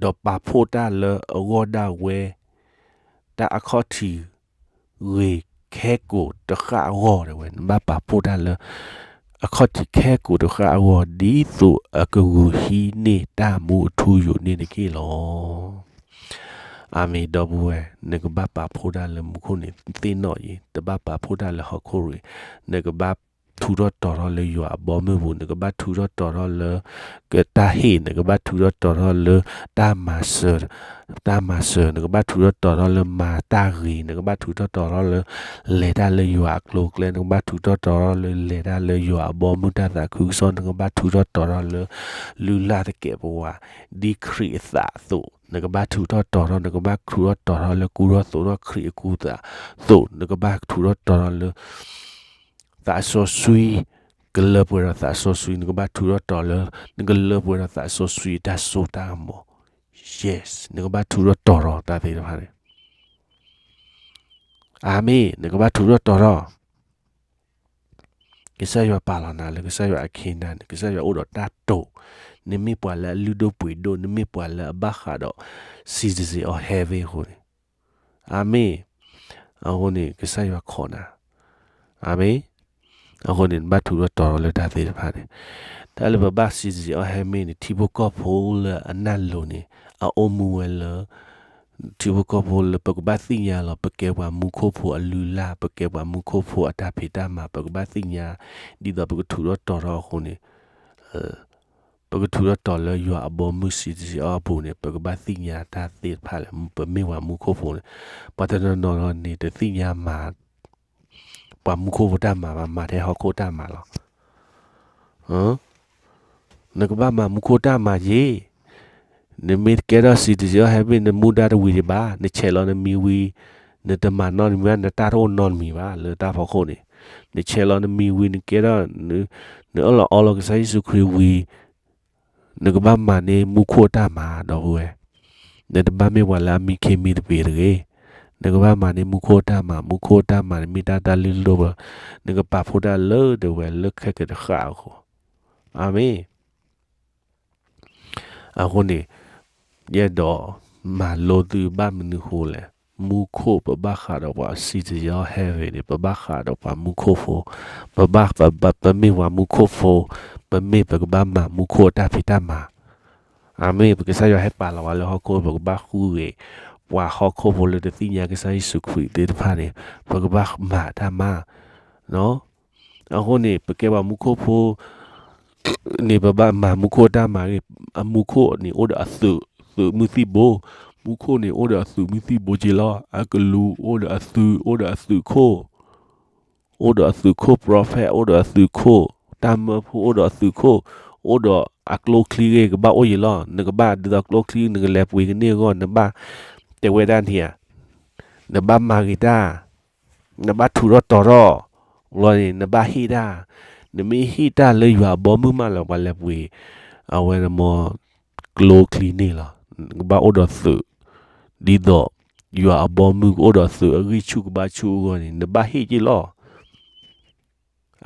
ဒီးပာ်ဖှိၣ်တၢ်လၢအဂီၢ်ဒၣ်ဝဲ တၢ်အခီၣ်ထံးဂ့ၤခဲကိာ်တဃၣ်အဂီၢ်တဲဝဲ, နဘၣ်ပာ်ဖှိၣ်တၢ်လၢ အခီၣ်ထံးခဲကိာ်တဃၣ်အဂီၢ် ဒ်သိးအကဂုာ်ဟံးန့ၢ်တၢ်မူအထူအယိာ်န့ၣ်တက့ၢ်လီၤ. အၤမ့ၣ် ဒီပုၢ်ဝဲၢ်, နကဘၣ်ပာ်ဖှိၣ်တၢ်လၢမူခိၣ်န့ၣ်သ့ၣ်နီၣ်အံၤ, တဘၣ်ပာ်ဖှိၣ်တၢ်လၢဟီၣ်ခိၣ်ရံၣ်, နကဘၣ်ထူးထီၣ်တီၤထီၣ်လၢယွၤအဘီမုၢ်ပူၤ, နကဘၣ်ထူးထီၣ်တီၤထီၣ်လၢ ကတၢ်ဟ့ၣ်, နကဘၣ်ထူးထီၣ်တီၤထီၣ်လၢ တၢ်မၤစၢၤ, တၢ်မၤစၢၤ, နကဘၣ်ထူးထီၣ်တီၤထီၣ်လၢမၤတၢ်ဂ့ၤ, နကဘၣ်ထူးထီၣ်တီၤထီၣ်လၢ လဲၤတၢ်လၢယွၤအကျိၤအကျဲ, နကဘၣ်ထူးထီၣ်တီၤထီၣ်လၢလဲၤတၢ်လၢယွၤအဘီမုၢ်တၢ်သးခုကစီၣ်, နကဘၣ်ထူးထီၣ်တီၤထီၣ်လၢ လုၢ်လၢ်သကဲးပဝး ဒ်ခရံာ်အသးအသိး, နကဘၣ်ထူးထီၣ်တီၤထီၣ်, နကဘၣ်ထူးထီၣ်တီၤထီၣ်လၢကူထီၣ်သိးထီၣ်ခရံာ်အကူအသိး, နကဘၣ်ထူးထီၣ်တီၤထီၣ်လၢ သးစီဆှံ, ကလၢပှဲၤဒီးသးစီဆှံ, နကဘၣ်ထူးထီၣ်တီၤလၢ နကလၢပှဲၤဒီးသးစီဆှံအတၢ်စိတၢ်ကမီၤ, yes, နကဘၣ်ထူးထီၣ်တီၤထီၣ်တၢ်သ့ၣ်တဖၣ်န့ၣ်, အၤမ့ၣ်, နကဘၣ်ထူးထီၣ်တီၤထီၣ် ကစၢ်ယွၤပာ်လီၤနၤလၢကစၢ်ယွၤအခ့နၤန့ၣ်, ကစၢ်ယွၤအိၣ်ဒီးတၢ်တိာ်, နမ့ၢ်ပှၤလၢအလုၢ်ဒိၣ်ပှ့ၤဒိၣ်, နမ့ၢ်ပှၤလၢအဘၣ်ဃးဒီး citizen of heaven အဃိန့ၣ်, အၤမ့ၣ်, အဃိန့ၣ် ကစၢ်ယွၤခိးနၤ, အၤမ့ၣ်, အဃိန့ၣ် နဘၣ်ထူးထီၣ်တီၤထီၣ်လၢတၢ်သ့ၣ်တဖၣ်န့ၣ်, တၢ်လၢပဘၣ် citizen of heaven န့ၣ် ထံဖိကီၢ်ဖိလၢအနၢ်လိၤန့ၣ် အအိၣ်မူဝဲလၢ ထံဖိကီၢ်ဖိလၢပကဘၣ်သ့ၣ်ညါလီၤ, ပကဲပှၤမူခိၣ်ဖိအလုၢ်အလၢ်, ပကဲပှၤမူခိၣ်ဖိအတၢ်ဖံးတၢ်မၤ, ပကဘၣ်သ့ၣ်ညါ, ဒ်သိးပကထူးထီၣ်တီၤထီၣ်အဃိန့ၣ်, ပကထူးထီၣ်တီၤလၢယွၤအဘီမုၢ် citizen အပူၤန့ၣ် ပကဘၣ်သ့ၣ်ညါတၢ်သ့ၣ်တဖၣ်လၢ ပမ့ၢ်ပှၤမူခိၣ်ဖိန့ၣ်, ပှၤတနီၤနီၤလီၤန့ၣ် တသ့ၣ်ညါမၤ ပှၤမူခိၣ်ဖိတၢ်မၤဘၣ်, မၤထဲဟီၣ်ခိၣ်တၢ်မၤလီၤ. နကဘၣ်မၤမူခိၣ်တၢ်မၤယ့ၤ, နမ့ၢ်ကဲထီၣ် citizen of heaven နမူဒါတဝံၤဒံးဘၣ်, နဆဲးလီၤနမံၤဝံၤ, နတမၤနီတမံၤဘၣ်, နတၢ်တအိၣ်နီတမံၤဘၣ်လၢတၢ်ဖီခိၣ်န့ၣ်, နဆဲးလီၤနမံၤဝံၤ, နကဲထီၣ်, နအၢၣ်လီၤအီလီၤကစၢ်ယ့ၣ်ၡူးခရံာ်ဝံၤ, နကဘၣ်မၤန့ၢ်မူခိၣ်တၢ်မၤ ဒီပုၢ်ဝဲၢ်, န နတဘၣ်မ့ၢ်ပှၤလၢအမံခ့မံသပ့ၤတဂ့ၤ. နကဘၣ်မၤန့ၢ်မူခိၣ်အတၢ်မၤ, မူခိၣ်အတၢ်မၤန့ၣ်မ့ၢ်တၢ်တၢ်လုၢ်ဒိၣ်ပှၤ, နကပာ်ဖှိၣ်တၢ်လၢဒဝဲလၢခဲကတဃၣ်အဃိ. အၤမ့ၣ်. အဃိန့ၣ် ယအဲၣ်ဒိးမၤလိသုဘၣ်မနုၤဃိလဲၣ်, မူခိၣ်ပဘၣ်ဃးဒီးပှၤ citizen of heaven န့ၣ် ပဘၣ်ဃးဒီးပှၤမူခိၣ်ဖိ, ပဘၣ် ပ ပ ပမ့ၢ်ပှၤမူခိၣ်ဖိ, ပမ့ၢ်ပကဘၣ်မၤမူခိၣ်အတၢ်ဖံးတၢ်မၤ. အၤမ့ၣ်, ပကစၢ်ယွၤဟဲပာ်လီၤဝဲလၢဟီၣ်ခိၣ်, ပကဘၣ်ဃုဂ့ၤ ပှၤဟီၣ်ခိၣ်ဖိလၢတသ့ၣ်ညါကစၢ်ယ့ၣ်ၡူးခရံာ်သ့ၣ်တဖၣ်န့ၣ် ပကဘၣ်မၤတၢ်မၤ အဃိန့ၣ် ပကဲပှၤမူခိၣ်ဖိ န့ၣ် ပဘၣ်မၤမူခိၣ်အတၢ်မၤဂ့ၤ, အမူခိၣ်န့ၣ်အိၣ်ဒီးအသုး, သုးမုၢ်သံၣ်ဘိ, မူခိၣ်န့ၣ်အိၣ်ဒီးအသုးမုၢ်သံၣ်ဘိက့လီၤ. အကလူးအိၣ်ဒီးအသုး, အိၣ်ဒီးအသုးခိၣ်, အိၣ်ဒီးအသုးခိၣ် prophet, အိၣ်ဒီးအသုးခိၣ်, တၢ်မၢဖိအိၣ်ဒီးအသုးခိၣ်, အိၣ်ဒီးအကျိချံဂ့ၤ ကဘၣ်အိၣ်ယံၤလီၤ. နကဘၣ်ဒ်သိးကျိချံ နကလဲၤပှ့ၤကန့ၢ်အဂီၢ် နဘၣ်တဲဝဲဒၣ်န့ၣ်ဧါ, နဘၣ်မၤဂ့ၤတၢ် နဘၣ်ထူးထီၣ်တီၤထီၣ်လီၤန့ၣ် နဘၣ်ဟ့ၣ်တၢ်, နမ့ၢ်ဟ့ၣ်တၢ်လၢယွၤအဘီမုၢ်မးလၢပှၤလဲၤပှ့ၤ အဝဲန့ၣ်မ့ၢ် ကျိချံန့ၣ်လီၤ. နကဘၣ်အိၣ်ဒီးသုး, ဒ်သိးယွၤအဘီမုၢ်ကအိၣ်ဒီးသုးအဂံၢ်ဆူၣ်ကဘၣ်ဆူၣ်အဂီၢ်န့ၣ် နဘၣ်ဟ့ၣ်က့လီၤ.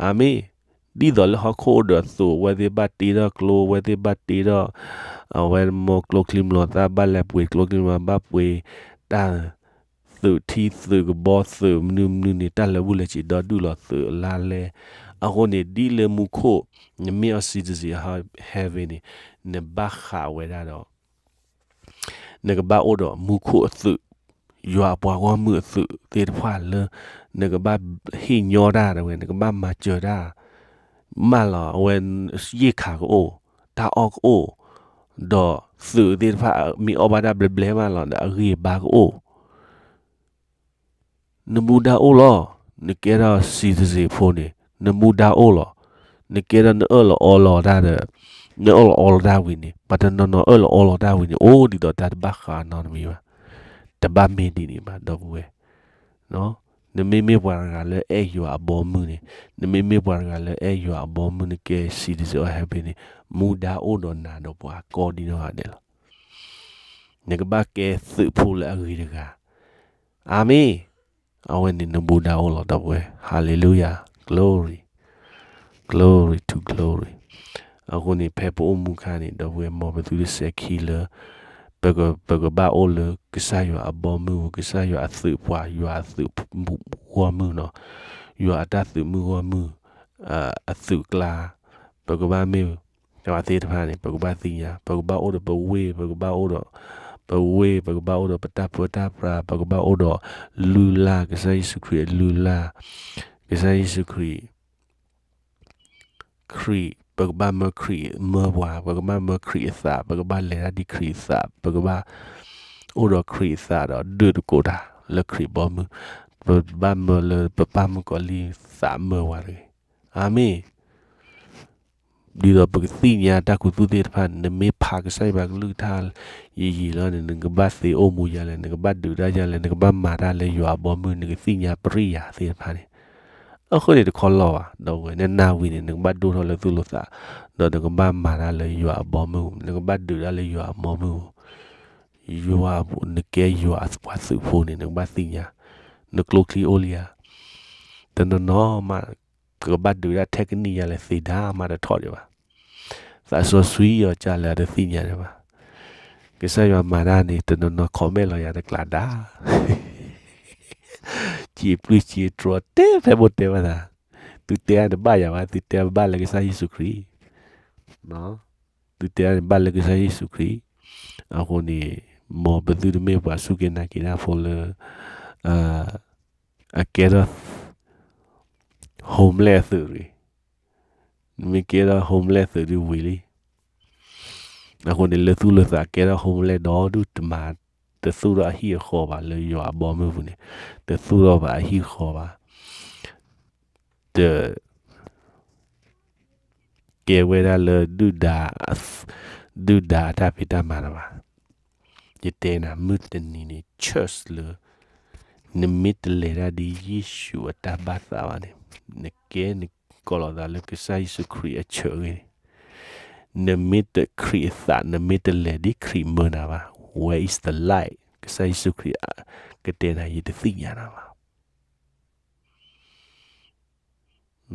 အၤမ့ၣ်. ဒ်သိးလၢဟီၣ်ခိၣ်အိၣ်ဒီးသုး အဝဲသ့ၣ်ဘၣ်တ့ထီၣ်ကျိ, အဝဲသ့ၣ်ဘၣ်တ့ထီၣ် အဝဲမ့ၢ်ကျိချံမျိာ်သၣ် ဘၣ်လဲၤပှ့ၤကျိချံမျိာ် ဘၣ်ပှ့ၤတၢ် သုးထံသုးကဘီသုးမနုၤမနုၤန့ၣ် တၢ်လၢာ်ဘူၣ်လၢာ်စ့ၤဒီဒူၣ်လီၤ သုးအလါလဲ. အဃိန့ၣ် ဒ်လၢမူခိၣ် နမ့ၢ်အီၤ citizen heaven န့ၣ် နဘၣ်ဃးဝဲဒၣ်ဒီး နကဘၣ်အိၣ်ဒီးမူခိၣ်အသုး, ယွၤအပှၤဂီၢ်မုၢ်အသုးသ့ၣ်တဖၣ်လၢ နကဘၣ်ဟ့ၣ်ညီတၢ်တဝဲ နကဘၣ်မၤစၢၤတၢ် မးလီၤ. အဝဲ ယ့ၢ်ခးကအိၣ်, တၢ်အီၣ်ကအိၣ်, ဒီးသုးသ့ၣ်တဖၣ်မ့ၢ်အီၣ်ဘၣ်တၢ်ဘျဲဘျဲမးလီၤ ဒီးအဂံၢ်အဘါကအိၣ် နမူဒါအိၣ်လီၤ. နကဲထီၣ် citizen ဖိန့ၣ် နမူဒါအိၣ်လီၤ. နကဲထီၣ်နအၢၣ်လီၤအီလီၤတၢ်ဒီး နအၢၣ်လီၤအီလီၤတၢ်ဝံၤန့ၣ် ပှၤတနီၤနီၤအၢၣ်လီၤအီလီၤတၢ်ဝံၤန့ၣ် အိၣ်ဒ်သိးတၢ်တဘၣ်ဃးနီတမံၤဘၣ်. တဘၣ်မ့ၢ်ဒ်န့ၣ်ဘၣ် ဒီပုၢ်ဝဲၢ်. နမ့မ့ၢ်ပှၤတဂၤလၢအဲၣ်ယွၤအဘီမုၢ်န့ၣ်, နမ့မ့ၢ်ပှၤတဂၤလၢအဲၣ်ယွၤအဘီမုၢ် နကဲ citizen of heaven န့ၣ် မူဒါအိၣ်ဒီးနၤဒီးပှၤကိးဒံနီၢ်ဂၤဒဲးလီၤ. နကဘၣ်ကဲသုးဖိလၢအဂ့ၤတဂၤ. အၤမ့ၣ်. အဝဲန့ၣ်နမူဒါအိၣ်လီၤ ဒီပုၢ်ဝဲၢ်. Hallelujah. Glory, glory to glory. အဃိန့ၣ် ဖဲပအိၣ်မူခါန့ၣ် ဒီပုၢ်ဝဲၢ် မ်ပသုတစဲးခံလၢ ပက ပကဘၣ်အိၣ်လၢကစၢ်ယွၤအဘီမုၢ်, ကစၢ်ယွၤအသုးပှၤ, ယွၤအသုးမုၢ်ဂီၢ်မုၢ်နီၤ, ယွၤအတၢ်သုးမုၢ်ဂီၢ်မုၢ် အသုးကျါ, ပကဘၣ်မ့ၢ် ပှၤသ့ၣ်တဖၣ်န့ၣ် ပကဘၣ်သ့ၣ်ညါ, ပကဘၣ်အိၣ်ဒီးပဝ့ၢ်, ပကဘၣ်အိၣ်ဒီး ပဝ့ၢ်, ပကဘၣ်အိၣ်ဒီးပတၢ်ပၢတၢ်ပြး, ပကဘၣ်အိၣ်ဒီးလုၢ်လၢ် ကစၢ်ယ့ၣ်ၡူးခရံာ်အလုၢ်လၢ်, ကစၢ်ယ့ၣ်ၡူးခရံာ် ခရံာ်, ပကဘၣ်မၢခရံာ်မၢပှၤ, ပကဘၣ်မၢခရံာ်အသး, ပကဘၣ်လဲၤတၢ်ဒ်ခရံာ်အသး, ပကဘၣ်အိၣ်ဒီးခရံာ်အသးဒီးဒုးသကိးတၢ်လၢခရံာ်ဘီမုၢ်, ပဘၣ်မၢလၢပပၢ်မုၣ်ကီၤလံၢ်သးမၢပှၤတဂ့ၤ. အၤမ့ၣ်. ဒ်သိးပကသ့ၣ်ညါတၢ်ခူသူၣ်သ့ၣ်တဖၣ်န့ၣ် နမ့ၢ်ဖးကစၢ်ယွၤကလုၢ်ကထါယံာ်ယံာ်လီၤန့ၣ် နကဘၣ်သ့အိၣ်မူယၤလဲၣ်, နကဘၣ်ဒုးတၢ်ယၤလဲၣ်, နကဘၣ်မၤတၢ်လၢယွၤအဘီမုၢ်, နကသ့ၣ်ညါပရိယာယ်သ့ၣ်တဖၣ်န့ၣ် အဃိန့ၣ်တခီလီၤဘၣ်, ဒီပုၢ်ဝဲၢ်, နနၢ်ဝံၤန့ၣ် နကဘၣ်ဒိၣ်ထီၣ်လၢသူၣ်လၢသး, ဒီးနကဘၣ်မၤတၢ်လၢယွၤအဘီမုၢ်, နကဘၣ်ဒုးတၢ်လၢယွၤအဘီမုၢ်, ယွၤ, နကဲယွၤအပှၤသုးဖိန့ၣ် နကဘၣ်သ့ၣ်ညါ, နကျိချံအိၣ်လံဧါ, တနီၤနီၤမး ကဘၣ်ဒုးတၢ်ထဲကနံၣ်ယၤလဲၣ် သ့ဒါမးတထီၣ်ဒံးဘၣ်. သးစီဆှံအီၤကလဲၣ်တသ့ၣ်ညါဒံးဘၣ်. ကစၢ်ယွၤမၤတၢ်န့ၣ် တနီၤနီၤ comment လီၤယၤတကျးဒါ. စံးပျုၢ်စံးတြီတဲဖဲဘိတဲဘၣ်သး, သုတဲအါတဘၣ်ယၤဘၣ်, သုတဲဘၣ်လၢကစၢ်ယ့ၣ်ၡူးခရံာ်, သုတဲအါန့ၣ်ဘၣ်လၢကစၢ်ယ့ၣ်ၡူးခရံာ်, အဃိန့ၣ် မ်ပသုတမ့ၢ်ပှၤစူၢ်က့ၤနာ်က့ၤတၢ်ဖိလၢ အကဲထီၣ် homeless အသုးတဂ့ၤ. နမ့ၢ်ကဲထီၣ် homeless အသုးဒုးဝံၤလံ. အဃိန့ၣ် လၢသူၣ်လၢသးကဲထီၣ် homeless ဒီးဒုးတမၤ တသူၣ်ထီၣ်အဟံၣ်အဃီဘၣ်လၢယွၤအဘီမုၢ်ပူၤန့ၣ်, တသူၣ်ထီၣ်ဘၣ်အဟံၣ်အဃီဘၣ်, တ ကဲဝဲဒၣ်လၢ ဒုၣ်ဒါအတၢ်ဖံးတၢ်မၤလၢၤဘၣ်. ယတဲနၤ မုၢ်တနံၤန့ၣ် church လၢ နမ့ၢ်တလဲၤတၢ်ဒ်ယ့ၣ်ၡူးအတၢ်ဘၣ်သးဘၣ်န့ၣ်, နကဲနကိးလီၤသးလၢကစၢ်ယ့ၣ်ၡူးခရံာ်အ church အဂ့ၢ်န့ၣ်, နမ့ၢ်တခရံာ်အသး နမ့ၢ်တလဲၤဒ်ခရံာ်မၢနၤဘၣ်, Where is the light? ကစၢ်ယ့ၣ်ၡူးခရံာ်ကတဲနၤ ယတသ့ၣ်ညါနၤဘၣ်.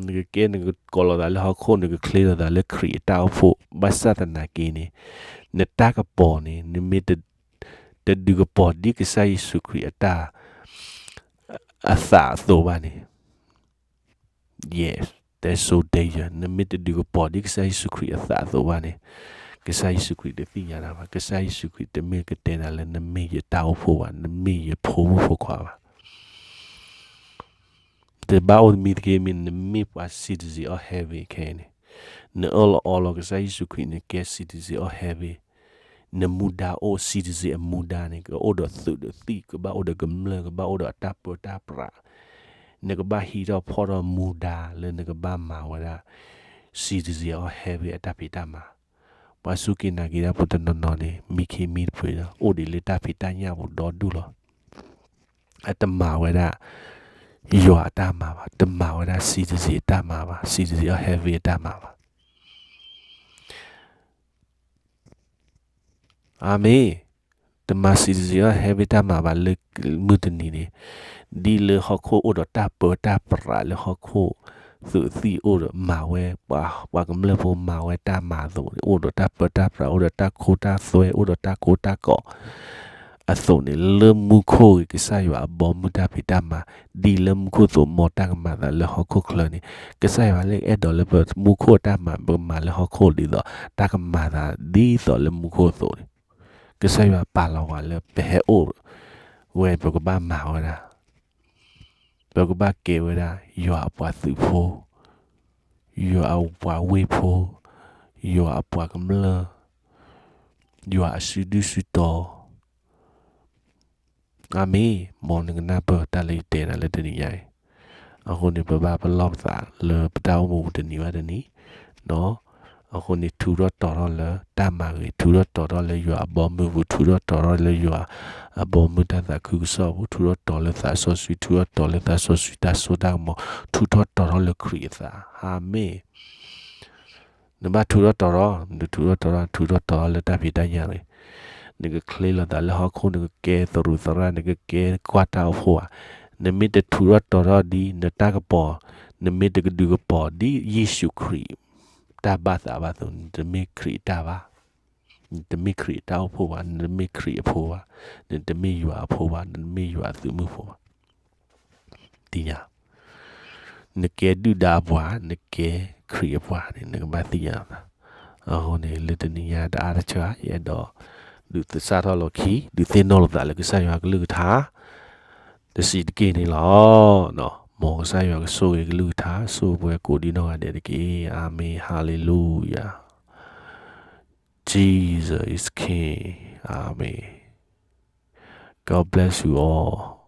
နကကဲ နကကိးလီၤသးလၢဟီၣ်ခိၣ် နကချ့လီၤသးလၢခရံာ်အတၢ်အိၣ်ဖှိၣ် ဘၣ်ဆၣ်သနာ်က့န့ၣ် နတၢ်ကပီၤန့ၣ် နမ့ၢ်တ တဒုးကပီၤဒ်ကစၢ်ယ့ၣ်ၡူးခရံာ်အတၢ် အသးအသိးဘၣ်န့ၣ် Yes, that's so dangerous. နမ့ၢ်တဒုးကပီၤဒ်ကစၢ်ယ့ၣ်ၡူးခရံာ်အသးအသိးဘၣ်န့ၣ် ကစၢ်ယ့ၣ်ၡူးခရံာ်တသ့ၣ်ညါနၤဘၣ်. ကစၢ်ယ့ၣ်ၡူးခရံာ်တမ့ၢ်ကတဲနၤလၢနမ့ၢ်ယတၢ်အိၣ်ဖှိၣ်ဘၣ်, နမ့ၢ်ယဖိမုၣ်ဖိခွါဘၣ်. တဘၣ်အိၣ်တမံၤတက့ၢ် မ့ၢ်နမ့ၢ်ပှၤ citizen of heaven ခဲအံၤန့ၣ်, နအၢၣ်လီၤအီလီၤကစၢ်ယ့ၣ်ၡူးခရံာ် နကဲ citizen of heaven, နမူဒါအိၣ် citizen အမူဒါန့ၣ် ကအိၣ်ဒီးသုးဒီးသံၣ်, ကဘၣ်အိၣ်ဒီးကမျၢၢ်, ကဘၣ်အိၣ်ဒီးအတၢ်ပၢတၢ်ပြး, နကဘၣ်ဟံးထီၣ်ဖီၣ်ထီၣ်မူဒါလၢနကဘၣ်မၤဝဲဒၣ် citizen of heaven အတၢ်ဖံးတၢ်မၤ. ပှၤစူၢ်က့ၤနာ်က့ၤတၢ်ဖိတနီၤနီၤန့ၣ် မံခ့မံတဖုဒီး အိၣ်ဒံးလၢတၢ်ဖံးတၢ်ညၣ်ပူၤဒီဒူၣ်လီၤ. အတမၤဝဲဒၣ် ယွၤအတၢ်မၤဘၣ်, တမၤဝဲဒၣ် citizen အတၢ်မၤဘၣ်, citizen of heaven အတၢ်မၤဘၣ်. အၤမ့ၣ်. တမၤ citizen of heaven တၢ်မၤဘၣ်လၢမုၢ်တနံၤန့ၣ်, ဒ်လၢဟီၣ်ခိၣ်အိၣ်ဒီးတၢ်ပၢတၢ်ပြးလၢဟီၣ်ခိၣ် သုးသံၣ်အိၣ်ဒီးမၤဝဲ, ပှၤကမျၢၢ်ဖိမၤဝဲတၢ်မၤအသိးန့ၣ်, အိၣ်ဒီးတၢ်ပၢတၢ်ပြး, အိၣ်ဒီးတၢ်ခိတၢ်သွဲ, အိၣ်ဒီးတၢ်ကိၢ်တၢ်ဂီၤအသိးန့ၣ်, လၢမူခိၣ်ဂ့ၤ ကစၢ်ယွၤအဘီမုၢ်တၢ်ဖံးတၢ်မၤ ဒ်လၢမူခိၣ်အသိး မ်တၢ်ကမၤအသးလၢဟီၣ်ခိၣ်ချၢန့ၣ်, ကစၢ်ယွၤလၢအဲၣ်ဒိးလၢပမူခိၣ်အတၢ်မၤ ပကမၤလၢဟီၣ်ခိၣ်ဒ်သိး တၢ်ကမၤအသးဒ်သိးလၢမူခိၣ်အသိးန့ၣ်, ကစၢ်ယွၤပာ်လီၤဝဲလၢပဟဲအိၣ်ဝဲ ပကဘၣ်မၤဝဲဒၣ်, ပကဘၣ်ကဲဝဲဒၣ် ယွၤအပှၤသုးဖိ, ယွၤအပှၤဝ့ၢ်ဖိ, ယွၤအပှၤကမျၢၢ်, ယွၤအစုဒုၣ်စုတီၤ အၤမ့ၣ်, မ်နကနၢ်ပၢၢ်တၢ်လၢယတဲနၤလၢတနံၤညါအံၤ. အဃိန့ၣ် ပဘၣ်ပလီၢ်ပသးလၢပတၢ်အိၣ်မူပူၤတနံၤဘၣ်တနံၤ, အဃိန့ၣ် ထူးထီၣ်တီၤထီၣ်လၢတၢ်မၤဂ့ၤ, ထူးထီၣ်တီၤထီၣ်လၢယွၤအဘီမုၢ်ပူၤ, ထူးထီၣ်တီၤထီၣ်လၢယွၤအဘီမုၢ်တၢ်သးခုကစီၣ်ပူၤ, ထူးထီၣ်တီၤလၢသးစီဆှံ, ထူးထီၣ်တီၤလၢသးစီဆှံတၢ်စိတၢ်ကမီၤ, ထူးထီၣ်တီၤထီၣ်လၢခရံာ်အသး, အၤမ့ၣ်. နဘၣ်ထူးထီၣ်တီၤထီၣ်, နထူးထီၣ်တီၤထီၣ်, ထူးထီၣ်တီၤထီၣ်လၢတၢ်ဖံးတၢ်ညၣ်န့ၣ်, နကချ့လီၤသးလၢဟီၣ်ခိၣ်, နကကဲသရူးသရၣ်, နကကဲကွၢ်တၢ်အိၣ်ဖှိၣ်ဧါ. နမ့ၢ်တထူးထီၣ်တီၤထီၣ်ဒ်နတၢ်ကပီၤ, နမ့ၢ်တကဒုးကပီၤဒ်ယ့ၣ်ၡူးခရံာ် တၢ်ဘၣ်သးဘၣ်အသိး, နတမ့ၢ်ခရံာ်အတၢ်ဘၣ်, နတမ့ၢ်ခရံာ်အတၢ်အိၣ်ဖှိၣ်ဘၣ်, နတမ့ၢ်ခရံာ်အဖိဘၣ်, နတမ့ၢ်ယွၤအဖိဘၣ်, နတမ့ၢ်ယွၤအသုးမုၢ်ဖိဘၣ်. သ့ၣ်ညါ, နကဲဒုၣ်ဒါအပှၤ, နကဲခရံာ်အပှၤန့ၣ် နကဘၣ်သ့ၣ်ညါလီၤ. အဃိန့ၣ် လၢတနံၤညါတအါတဆၢ ယအဲၣ်ဒိးဒုးသဆၣ်ထီၣ်လီၤခံ, ဒုးသ့ၣ်နီၣ်လိာ်သးလၢကစၢ်ယွၤကလုၢ်ကထါ တဆံးတက့ၢ်န့ၣ်လီၤ. မ်ကစၢ်ယွၤကဆိၣ်ဂ့ၤကလုၢ်ကထါ, ဆိၣ်ဂ့ၤပှၤကိးဒံနီၢ်ဂၤဒဲးတက့ၢ်. အၤမ့ၣ်, ဟါလ့လူယၤ. Jesus is King. အၤမ့ၣ်. God bless you all.